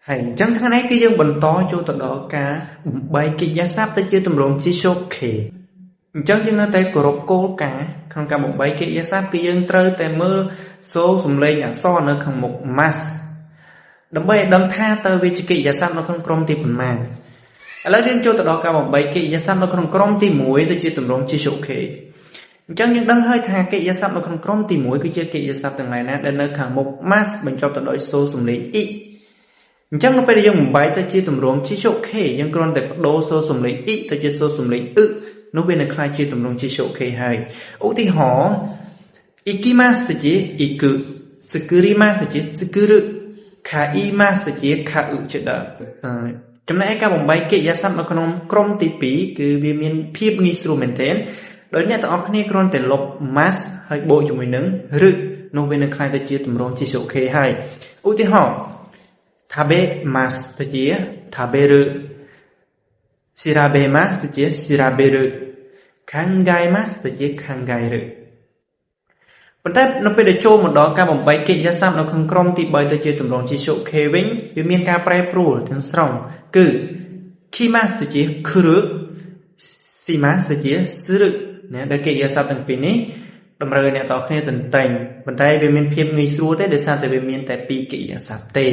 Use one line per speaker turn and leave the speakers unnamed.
ហើយអញ្ចឹងថ្ងៃនេះគឺយើងបន្តចូលទៅដល់ការបំបែកកិរិយាសព្ទទៅជាទម្រង់ 辞書 形 អញ្ចឹងយើងនៅតែគោរពគោលការណ៍ក្នុងការបំបែកកិរិយាសព្ទគឺយើងត្រូវតែមើលសូរសំឡេងអក្សរនៅខាងមុខ ます ដើម្បីឲ្យដឹងថាតើវាជាកិរិយាសព្ទនៅក្នុងក្រុមទីប៉ុន្មានឥឡូវយើងចូលទៅដល់ការបំបែកកិរិយាសព្ទនៅក្នុងក្រុមទី1ទៅជាទម្រង់ 辞書 形 អញ្ចឹងយើងដឹងហើយថាកិរិយាសព្ទនៅក្នុងក្រុមទី1គឺជាកិរិយាសព្ទទាំងឡាយណាដែលនៅខាងមុខ ます បញ្ចប់ទៅដោយសូរសំឡេង い អញ្ចឹងនៅពេលដែលយើងបំបែកទៅជាទម្រង់ 辞書 形 យើងគ្រាន់តែប្ដូរសូរសំឡេង い ទៅជាសូរសំឡេង う នោះវានឹងក្លាយជាទម្រង់ 辞書 形 ហើយឧទាហរណ៍ 行きます ទៅជា 行く 作ります ទៅជា 作る 買います ទៅជា 買う ជាដើមចំណែកឯការបំបែកកិរិយាសព្ទនៅក្នុងក្រុមទី2គឺវាមានភាពងាយស្រួលមែនទែនដោយអ្នកទាំងអស់គ្នាគ្រាន់តែលុប ます ហើយបូកជាមួយនឹង る នោះវានឹងក្លាយទៅជាទម្រង់ 辞書 形 ហើយឧទាហរណ៍ 食べます ទៅជា 食べる 調べます ទៅជា 調べる 考えます ទៅជា 考える ប៉ុន្តែនៅពេលដែលចូលមកដល់ការបំបែកកិរិយាសព្ទនៅក្នុងក្រុមទី3ទៅជាទម្រង់ 辞書 形 វិញវាមានការប្រែប្រួលទាំងស្រុងគឺ 来ます ទៅជា 来る します ទៅជា する ណាដែលកិរិយាសព្ទទាំងពីរនេះតម្រូវឲ្យអ្នកទាំងអស់គ្នាទន្ទិញប៉ុន្តែវាមានភាពងាយស្រួលទេដោយសារតែវាមានតែពីរកិរិយាសព្ទទេ។